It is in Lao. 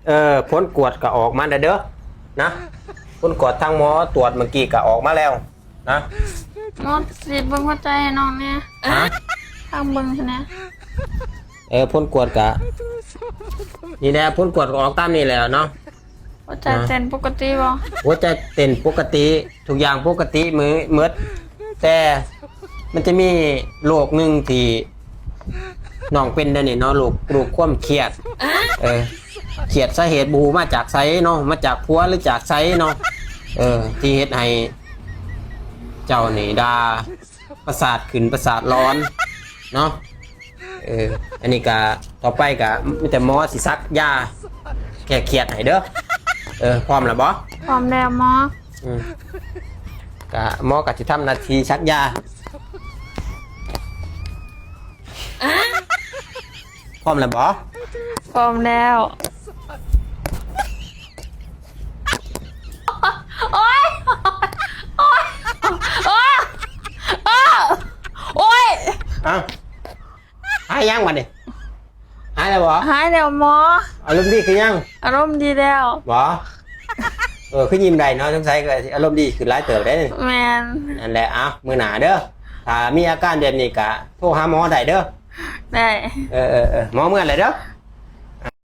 ເອີ ຜົນກວດກໍອອກມາແລ້ວເດີ ນະ ຜົນກວດທາງໝໍຕວດເມື່ອກີ້ກໍອອກມາແລ້ວນະ. ໝໍສີດເບິ່ງຫົວໃຈໃຫ້ນ້ອງແດ່. ຮະ? ທາງເບິ່ງຫັ້ນນະ. ເອີ ຜົນກວດກະ ນີ້ແຫຼະ ຜົນກວດກໍອອກຕາມນີ້ແຫຼະເນາະ. ຫົວໃຈເຕັ້ນປົກກະຕິບໍ່? ຫົວໃຈເຕັ້ນປົກກະຕິ ທຸກຢ່າງປົກກະຕິໝົດ ແຕ່ມັນຈະມີໂລກໜຶ່ງທີ່ນ້ອງເປັນແນວນີ້ເນາະ ໂລກ ໂລກຄວາມຄຽດ. ເອີ ຄຽດສາເຫດບໍ່ຮູ້ມາຈາກໃສເນາະ ມາຈາກຜົວຫຼືຈາກໃສເນາະ ເອີ ທີ່ເຮັດໃຫ້ເຈົ້ານີ້ດາ ປະສາດຂຶ້ນປະສາດຫຼອນເນາະ. ເອີ ອັນນີ້ກະ ຕໍ່ໄປກະມີແຕ່ໝໍຊິສັກຢາແກ້ຄຽດໃຫ້ເດີ. ເອີ ພ້ອມແລ້ວບໍ່? ພ້ອມແລ້ວໝໍ. ອືມ ກະໝໍກະຊິທຳໜ້າທີ່ສັກຢາ. ພ້ອມແລ້ວບໍ່? ພ້ອມແລ້ວ. ໂອ້ຍ ໂອ້ຍ ໂອ້ຍ ໂອ້ຍ ໂອ້ຍ. ອ້າວ ຫາຍຍັງບັດນີ້? ຫາຍແລ້ວບໍ່? ຫາຍແລ້ວໝໍ. ອາລົມດີຂຶ້ນຍັງ? ອາລົມດີແລ້ວ. ບໍ່? ເອີ ຄືຍິ້ມໄດ້ເນາະ ສົງໄສກໍອາລົມດີຂຶ້ນຫຼາຍເຕີບເດ້. ແມ່ນ. ນັ້ນແຫຼະ ເອົາ ມື້ໜ້າເດີ ຖ້າມີອາການແບບນີ້ກະໂທຫາໝໍໄດ້ເດີ. ໄດ້. ເອີໆໆ ໝໍເມືອແລ້ວເດີ.